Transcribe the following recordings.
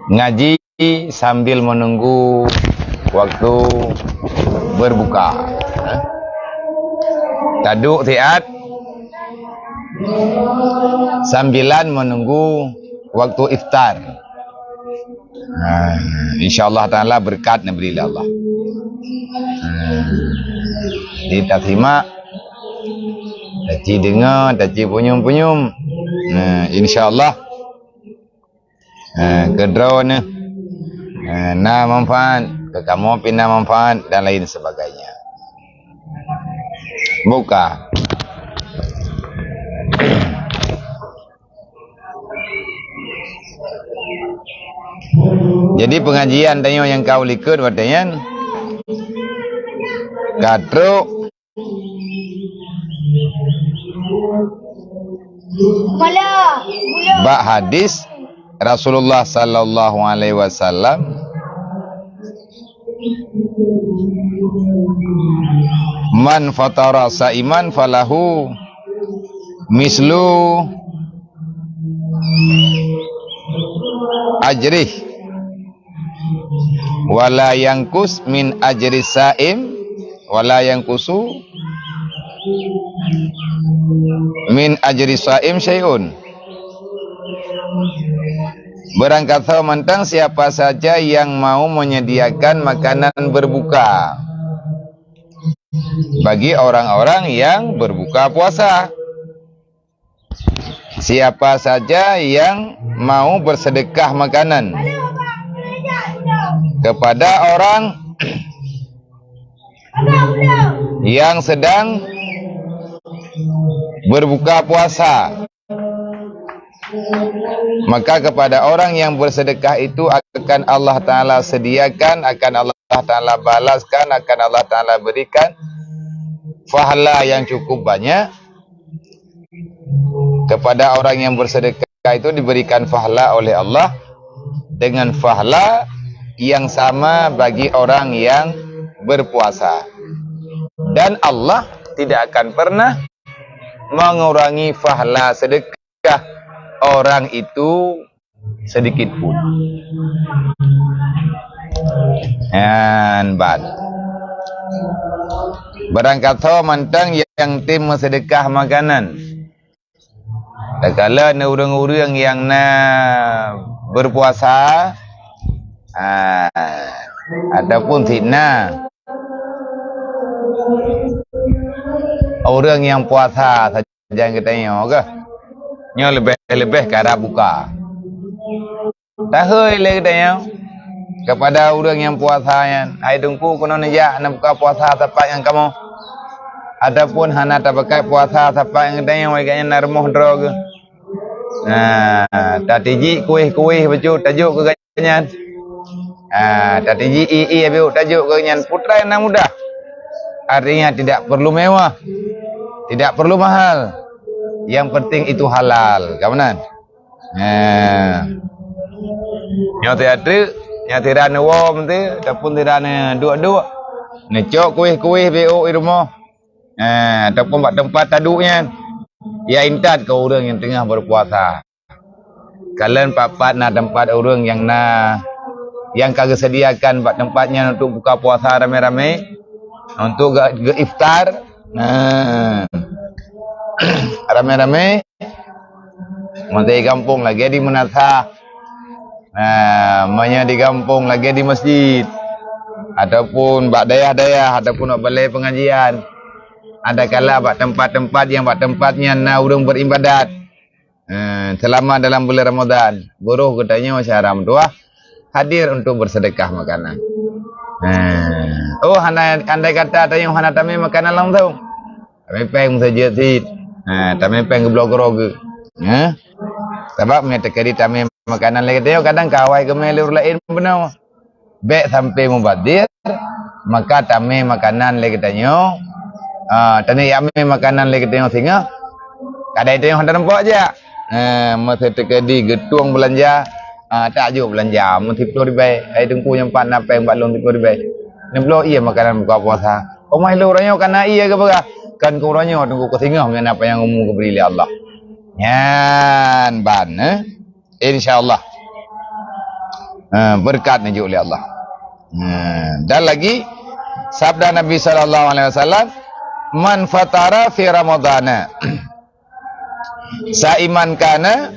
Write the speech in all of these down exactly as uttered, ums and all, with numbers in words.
Ngaji sambil menunggu waktu berbuka. Ha? Taduek siat sambilan menunggu waktu iftar. Ha, insya Allah Taala berkat neubri lé Allah. Ha, jadi tasimak, taci deungoe, taci punyum-punyum. Ha, insya Allah. Ha, keudroe neuh, ha, na manfaat, keu kamoe pih na manfaat dan lain sebagainya. Buka. Jadi pengajian tanyoe nyang ka u likot watée nyan ka trok bak hadis Rasulullah sallallahu alaihi wasallam, "Man fatara saiman falahu mislu ajrih, wala yangkus min ajri saim, wala yangkusu min ajri saim syai'un." Barang kata mantong, siapa saja yang mau menyediakan makanan berbuka bagi orang-orang yang berbuka puasa. Siapa saja yang mau bersedekah makanan kepada orang yang sedang berbuka puasa, maka kepada orang yang bersedekah itu akan Allah Taala sediakan, akan Allah Taala balaskan, akan Allah Taala berikan pahala yang cukup banyak. Kepada orang yang bersedekah itu diberikan pahala oleh Allah dengan pahala yang sama bagi orang yang berpuasa. Dan Allah tidak akan pernah mengurangi pahala sedekah orang itu sedikit pun. Nyan ban. Barang kata mantong nyang tem meusedekah makanan, takalon ureuëng-ureuëng nyang na berpuasa, ha, ataupun sit na ureuëng nyang puasa sajan geutanyoe kah? Nyoe leubeh-leubeh kara buka. Tahôi lé geutanyoe kepada ureuëng nyang puasa nyan, "Hai Teungku, keunoe neujak neubuka puasa sapat ngon kamoe." Ataupun hana tabakat puasa sapat ngon geutanyoe, gobnyan na rumoh droe geuh. Nah, tatijik kueh-kueh bacut tajok keu gobnyan. Ah, tatijik ie-ie bacut tajok keu gobnyan. Peue treuk nyang mudah. Artinya tidak perlu mewah. Tidak perlu mahal. Yang penting itu halal. Ka meunan? Nah. Nyoe teuk, nyoe sira neuwoe meuntée, ataupun sira neuduek-duek. Neucok kueh-kueh bacut i rumoh. Nah, ataupun bak teumpat taduek nyan. Ya intat keu ureuëng nyang teungoh berpuasa. Kalon pat-pat na teumpat ureuëng nyang na, nyang ka geusediakan bak teumpat nyan untuk buka puasa ramé-ramé, untuk geu-, geu-iftar. Nah. Ramé-ramé. Meunyoe di gampông lagée di meunasah. Nah, meunyoe di gampông lagée di masjid. Ataupun bak dayah-dayah, ataupun bak balai pengajian. Adakala bak teumpat-teumpat nyang bak teumpat nyan na ureuëng beribadat. Eh, selama dalam bulan Ramadan, buroh geutanyoe syedara meutuwah hadir untuk bersedekah makanan. Eh, oh, hana, andai kata tanyoe hana tamé makanan langsung, tamé péng meuseujid cit. Eh, tamé péng geubloe keudroe geuh. Eh? Sabab meunyoe teukeudi tamé makanan lé geutanyoe, kadang ka awai geumé lé ureuëng laén bunoe. Bék sampai mubazir, maka tamé makanan lé geutanyoe, ah, tanyoe yamé makanan lé geutanyoe singoh, kadai tanyoe hana tampok jak. Eh, meuseuti keudi geutueng beulanja, ah, tajok beulanja, meusiploh ribèe, hai Teungku nyoe pat na péng bak lôn siploh ribèe. Neubloe ie makanan buka puasa. Óh meuh lôn uroe nyoe ka na ie geupeugah, kon keu uroe nyoe Teungku, keu singoh ngon apa nyang umu geubri lé Allah. Nyan ban, eh. Insya Allah. Ha, berkat neujok lé Allah. Ha, dan lagi sabda Nabi sallallahu alaihi wasallam, "Man fatara fi Ramadana saiman kana,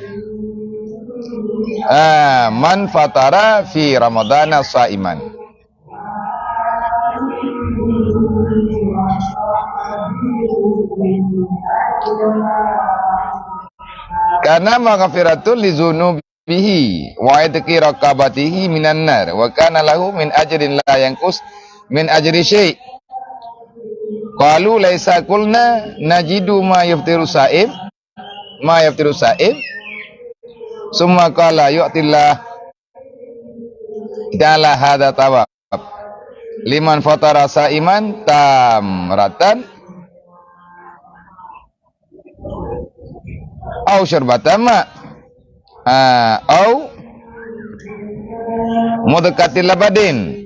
ha, man fatara fi Ramadana saiman." Kana maghfiratul li dzunubihi wa itqi raqabatihi minan nar wa kana lahu min ajrin la yanqus min ajri syai'. Qalu laisa, qulna najidu ma yuftiru saim, ma yuftiru saim. Summa qala yu'tillah ta'ala hadza tsawab liman fatara saiman tamratan au syurbatan ma, ah, au mudghatan labanin,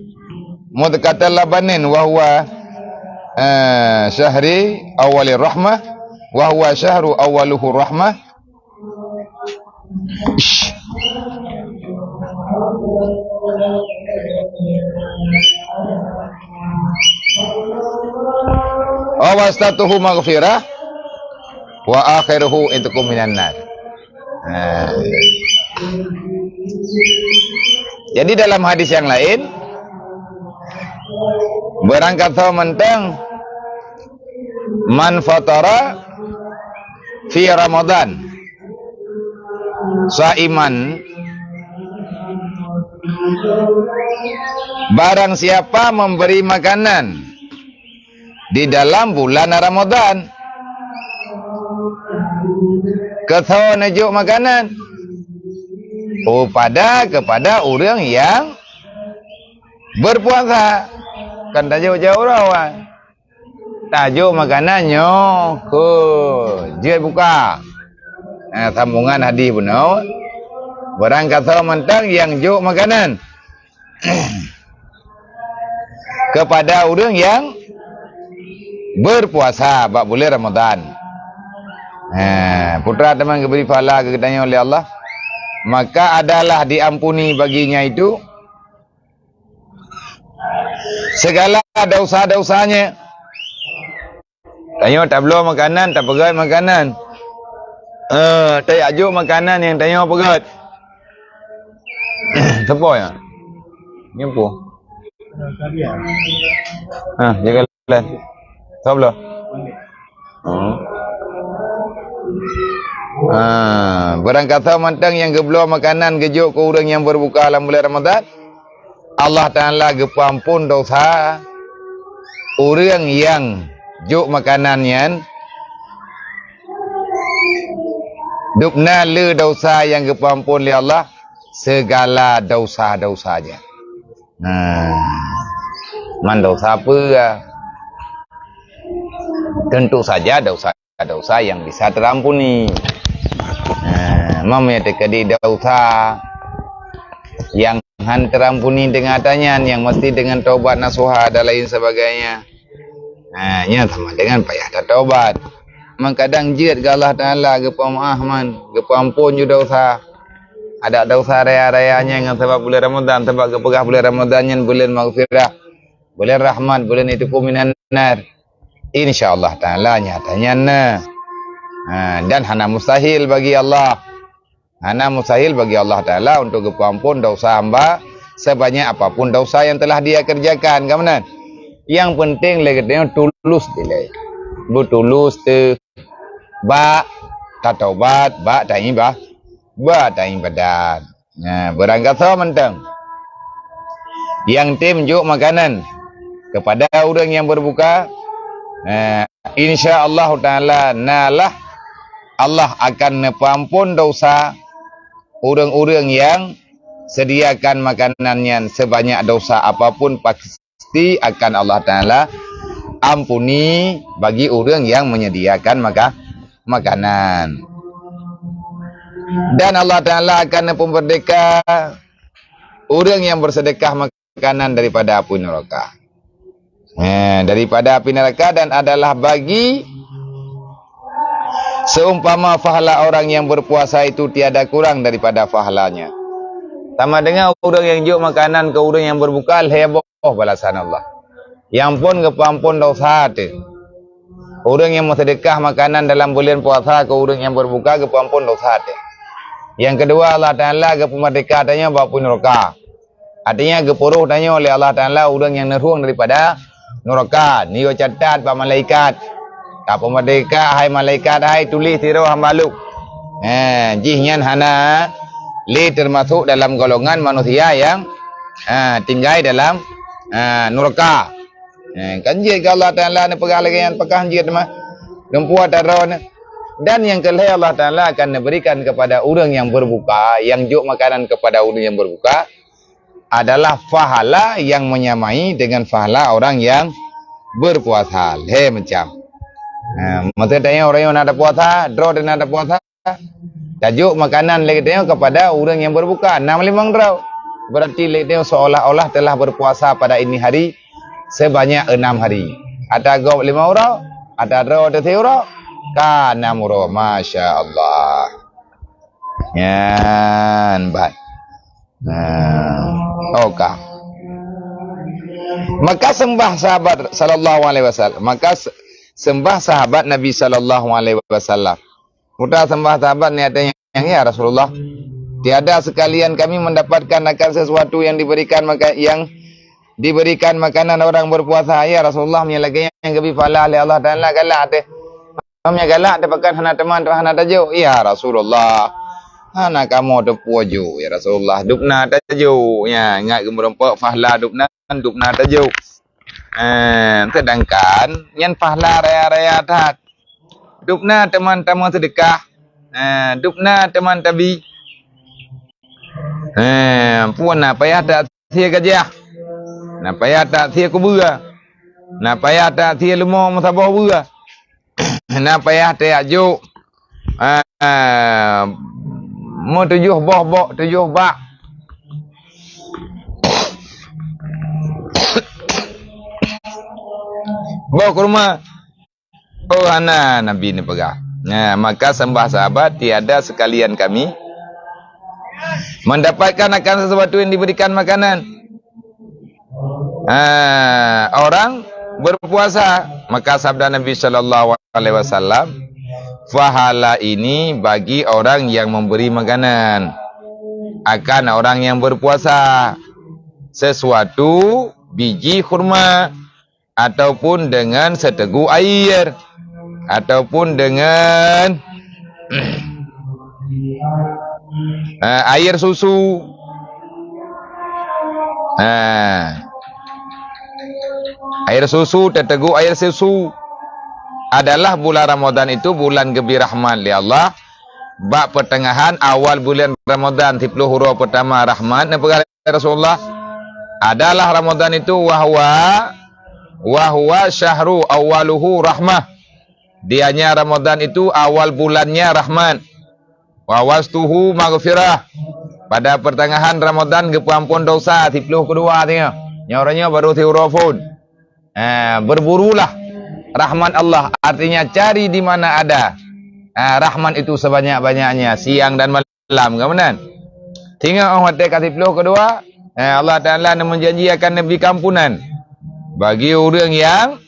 mudghatan labanin wa huwa, ah, syahri awwalir rahmah, wa huwa syahru awwaluhu rahmah. Shh. Awasatuhu maghfirah wa akhiruhu itqum minan nar. Nah. Jadi dalam hadis yang lain, barangkasoe mantong man fatara fi Ramadan saiman, barang siapa memberi makanan di dalam bulan Ramadan, keu soe neujok makanan? Oh, pada, kepada ureuëng nyang berpuasa. Kan tajok jauh rawan. Tajok makanan nyoe keu jeuet buka. Nah, sambungan hadis bunoe. Barangkasoe mantong nyang jok makanan kepada ureuëng nyang berpuasa bak bulan Ramadan. Ha, putra teuma geubri pahala keu geutanyoe lé Allah, maka adalah diampuni baginya itu segala dosa-dosanya. Tanyoe tabloe makanan, tapeugét makanan. Eh, tajak jok makanan nyang tanyoe peugét. Soe po nyan? Nyoe po. Ha, jaga jalan. Soe bloe? Hmm. Ha, barangkasoe mantong nyang geubloe makanan geujok keu ureuëng nyang berbuka lam bulan Ramadan, Allah Taala geupeuamphon dosa ureuëng nyang jok makanan nyan, dubna le dosa nyang geupeuamphon lé Allah segala dosa-dosanya. Nah, man dosa peue? Tentu saja dosa dosa yang bisa terampuni. Nah, meunyoe teukeudi dosa yang han terampuni dengan atanyan, yang mesti dengan taubat nasuha dan lain sebagainya. Nah, nyan sama dengan payah tatobat. Mengkadang jeuet keu Allah Taala geupeumaáh man, geupeuamphon ju dosa. Ada dosa raya-raya nyan ngon sabab bulan Ramadan, sabab geupeugah bulan Ramadan nyan bulan maghfirah, bulan rahmat, bulan itqu minan nar. Insya Allah Taala nyata nyan na. Ha, dan hana mustahil bagi Allah. Hana mustahil bagi Allah Taala untuk geupeuamphon dosa hamba sebanyak apapun dosa yang telah dia kerjakan. Ka meunan? Yang penting lé geutanyoe tulus dilée. Beutulus teuh bak tatobat, bak taiba-, bak taibadat. Nah, barangkasoe mantong nyang tem jok makanan kepada ureuëng nyang berbuka, nah, insya Allah Taala nalah Allah akan neupeuamphon dosa ureuëng-ureuëng nyang sediakan makanan nyan sebanyak dosa apapun pasti akan Allah Taala ampuni bagi ureuëng nyang menyediakan maka-, makanan. Dan Allah Taala akan neupeumeurdeka ureuëng nyang bersedekah makanan daripada apui neraka. Eh, daripada api neraka dan adalah bagi seumpama pahala orang yang berpuasa itu tiada kurang daripada pahalanya. Sama dengan ureuëng nyang jok makanan keu ureuëng nyang berbuka, lhée boh balasan Allah. Nyang phon geupeuamphon dosa teuh. Ureuëng nyang meuseudeukah makanan dalam buleuen puasa keu ureuëng nyang berbuka geupeuamphon dosa teuh. Nyang keudua, Allah Taala geupeumeurdeka tanyoe bak apui nuraka. Artinya geupuroh tanyoe lé Allah Taala ureuëng nyang neurhueng daripada nuraka, neuyue catat bak malaikat. Ka peumeurdeka, hai malaikat, hai tuléh sidroe hamba lôn. Eh, jih nyan hana lé teumasok dalam golongan manusia nyang, ah, tinggai dalam, ah, nuraka. Eh, kan jeuet keu Allah Taala neupeugah lagée nyan, pakah jeuet mah. Geumpuat ata droe nyan. Dan nyang keu lhée Allah Taala akan neuberikan kepada ureuëng nyang berbuka, nyang jok makanan kepada ureuëng nyang berbuka, adalah pahala yang menyamai dengan pahala orang yang berpuasa. Lhée macam. Ha, maksud tanyoe ureuëng nyang na puasa, droe teuh na puasa, tajok makanan lé geutanyoe kepada ureuëng nyang berbuka, nam limong droe. Berarti lé geutanyoe seolah-olah telah berpuasa pada ini hari sebanyak enam hari. Ata gob lima uroe, ata droe teuh siuroe, ka nam uroe. Masya Allah. Nyan ban. Nah, oka. Maka sembah sahabat sallallahu alaihi wasallam. Maka se-, sembah sahabat Nabi sallallahu alaihi wasallam. Udah sembah sahabat ni, artinya, "Ya Rasulullah, tiada sekalian kami mendapatkan akan sesuatu yang diberikan maka, yang diberikan makanan orang berpuasa. Ya Rasulullah, meunyo lagée nyan geubri pahala lé Allah Taala, galak teuh." Meunyo galak teuh, pakon hana teuma, hana tajok, "Ya Rasulullah, hana kamoe teupeue jok, ya Rasulullah. Dubna tajok." Nya, ingat geumeurumpok pahala dubna, dubna tajok. Eh, sedangkan nyan pahala raya-raya that. Dubna teuma tameuseudekah. Eh, dubna teuma tabi. Eh, pun na payah tasie gajah. Na payah tasie kubeue. Na payah tasie leumo meusaboh beue. Na payah tajak jok, ah, meutujoh boh bok, tujoh bak. Boh kurma. Oh, hana, Nabi neupeugah. Nah, maka sembah sahabat, "Tiada sekalian kami mendapatkan akan sesuatu yang diberikan makanan." Ah, orang berpuasa, maka sabda Nabi sallallahu alaihi wasallam, "Pahala ini bagi orang yang memberi makanan akan orang yang berpuasa, sesuatu biji khurma, ataupun dengan seteguk air, ataupun dengan, eh, air susu." Nah, air susu, teuteugok air susu. Adalah bulan Ramadan itu bulan geubri rahmat lé Allah. Bak peuteungahan awal bulan Ramadan, siplôh uroe peutama rahmat, neupeugah lé Rasulullah, adalah Ramadan itu wahwa, wahwa syahru awwaluhu rahmah. Dianya Ramadan itu awal bulannya rahmat. Wa wastuhu maghfirah. Pada pertengahan Ramadan geupeuamphon dosa siplôh keudua singoh. Nyoe uroe nyoe baru siuroe phon. Ah, berburulah rahmat Allah, artinya cari di mana ada, ah, rahmat itu sebanyak-banyaknya, siang dan malam, kan meunan? Singoh 'oh watèe ka siplôh keudua, ah, Allah Taala neumeujanji akan neubri keampunan bagi ureueng nyang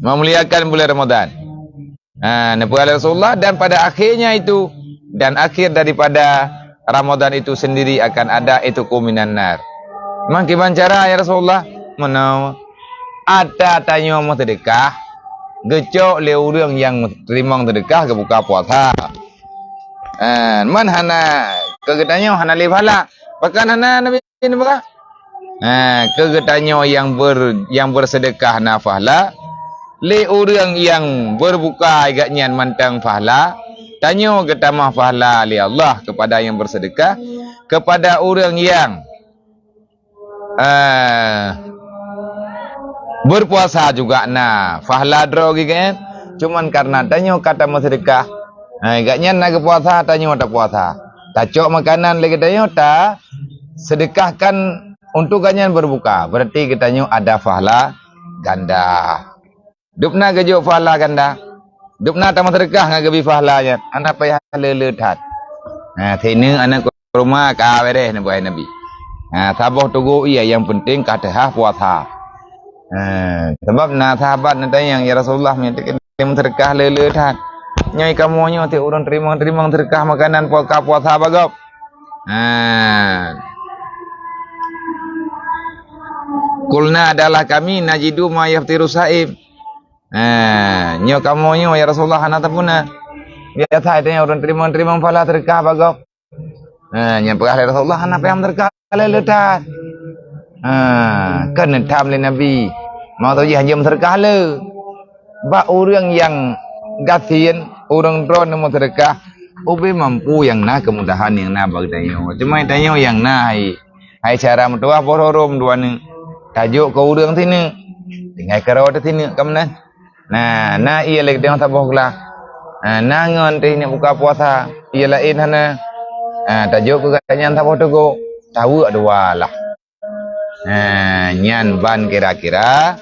meumuliakan bulan Ramadan. Ha, neupeugah lé Rasulullah, dan pada akhirnya itu, dan akhir daripada Ramadan itu sendiri akan ada itqun minan nar. Meukiban cara, ya Rasulullah? Meunoe, ata tanyoe meuseudeukah, geucok lé ureueng nyang teurimong seudeukah geubuka puasa. Ha, man hana, keu geutanyoe hana lé pahala. Pakon hana, Nabi? Ini peugah. Ha, keu geutanyoe nyang ber-, nyang beuseudeukah na pahala, lé ureueng nyang berbuka gobnyan mantong pahala, tanyoe geutamah pahala lé Allah kepada nyang beuseudeukah, kepada ureueng nyang, eh, berpuasa juga na pahala droe geuh nyan. Cuman karena tanyoe ka tameuseudeukah, eh, gobnyan na geupuasa, tanyoe tapuasa. Tacok makanan lé geutanyoe, ta seudekahkan untuk gobnyan berbuka, berarti geutanyoe ada pahala ganda. Dubna geujok pahala ganda. Dubna tameuseudeukah ngon geubri pahala nyan, hana payah le-le that. Nah, sineuk aneuk kurma ka beres neuh, wahai Nabi. Ha, saboh tugok ie, nyang penting ka teuhah puasa. Ha, sabab na sahabat neutanyong, "Ya Rasulullah, meunyoe meuseudeukah le-le that. Nyoe kamoe nyoe tiep ureueng teurimong-teurimong seudeukah makanan pu-, ka puasa bak gob." Ha. Qulna, adalah kami, "Najidu ma yaftiru shaim." Ha, nyoe kamoe nyoe, ya Rasulullah, hana tapuna. Biasa tanyoe ureueng teurimong-teurimong pahala seudeukah bak gob. Ha, nyang peugah lé Rasulullah, "Hana payah meuseudeukah le-le that." Ha, kan neutham lé Nabi. Maksud jih hanjeuet meuseudeukah le. Bak ureueng nyang gasien, ureueng droeneuh meuseudeukah, ubé mampu nyang na keumudahan nyang na bak tanyoe. Cuma tanyoe nyang na hai, hai cara meutuwah boh rhom dua neuk. Tajok keu ureueng sineuk. Tinggai keudroe teuh sineuk ka meunan. Nah, na ie lé geutanyoe saboh glah. Nah, na ngon teuh neuk buka puasa, ie laén hana. Nah, tajok keu gata nyan saboh tugok, taweuek dua lah. Nah, nyan ban kira-kira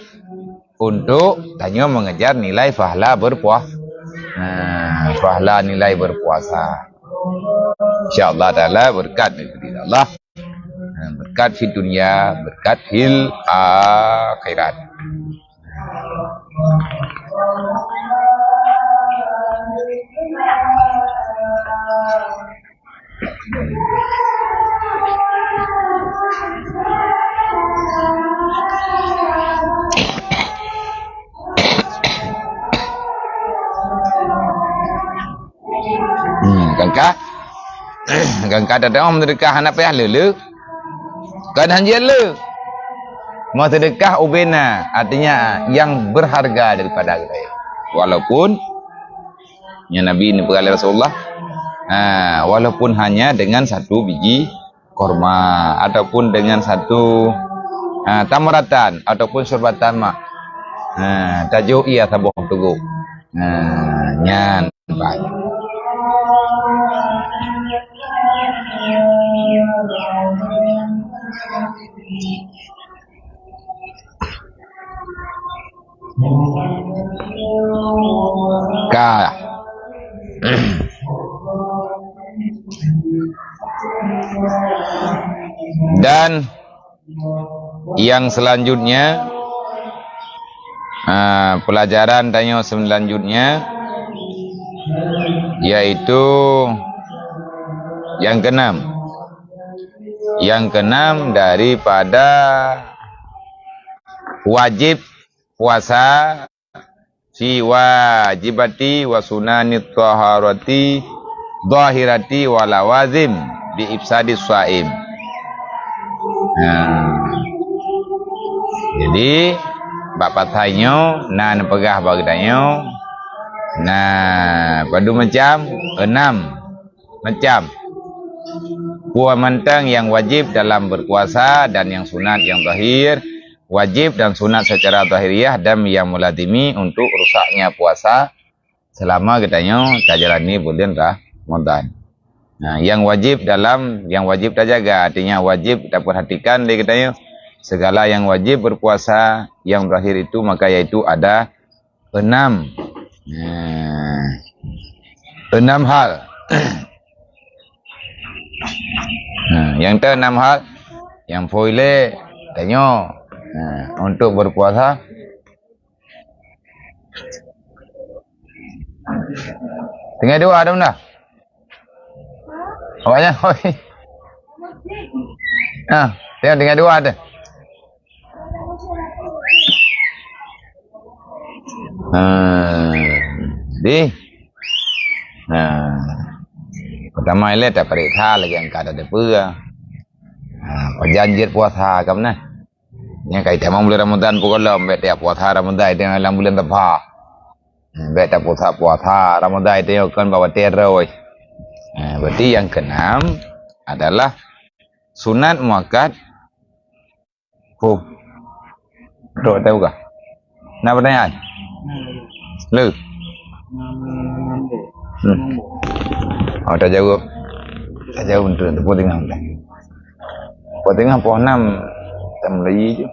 untuk tanyoe mengejar nilai pahala berpuasa. Nah, pahala nilai berpuasa. Insya Allah Taala berkat daripada Allah. Nah, berkat fid dunya, berkat fil akhirat. Hmm, kan ka? Kan ka, teudeungoe meuseudeukah hana payah le-le. Kan hanjeuet le. Meuseudeukah ubé na, artinya yang berharga daripada geutanyoe. Walaupun, ya Nabi ni peugah lé Rasulullah, ha, walaupun hanya dengan satu biji korma ataupun dengan satu, ha, tamratan ataupun syurbatan ma. Ha, tajok ie saboh tugok. Ha, nyan. Ka. Dan yang selanjutnya, ah, pelajaran tanyoe selanjutnya, yaitu yang keenam. Yang keenam daripada wajib puasa, fi wajibati wa sunani taharati zahirati wa lawazim bi ifsadi shaim. Nah. Jadi, bak pasai nyoe na neupeugah bak geutanyoe, na padum macam, enam macam. Peue mantong yang wajib dalam berpuasa dan yang sunat yang zahir, wajib dan sunat secara zahiriah dan yang melazimi untuk rusaknya puasa selama geutanyoe tajalani buleuen Ramadan. Nah, yang wajib dalam, yang wajib tajaga, artinya wajib taperhatikan lé geutanyoe segala yang wajib berpuasa yang zahir itu, maka yaitu ada enam. Nah, enam hal. Nah, nyang teu enam hal, nyang phôi lé tanyoe. Nah, untuk berpuasa. Tinggai dua dah benda. Awaknyan, hoi. Ha, tengok tinggai dua dah. Ha, di. Ha. Pertama ilée tapareksa lagée angka tadeue peue. Ha, pajan jeuet puasa ka meunan. Nyan ka itamong buleuen Ramadhan peugohlom, bék tajak puasa Ramadhan, itamong lam buleuen Safar. Ha, bék tapuasa-puasa Ramadhan, itamong kon bak watée rôh. Ha, berarti yang keenam adalah sunat muakkad. Huh. Trok teuka. Na pertanyaan? Le. Hmm. Oh, tajaweueb. Tajaweueb untuk teupeue teungoh. Teupeue teungoh poh enam tam lagi tu.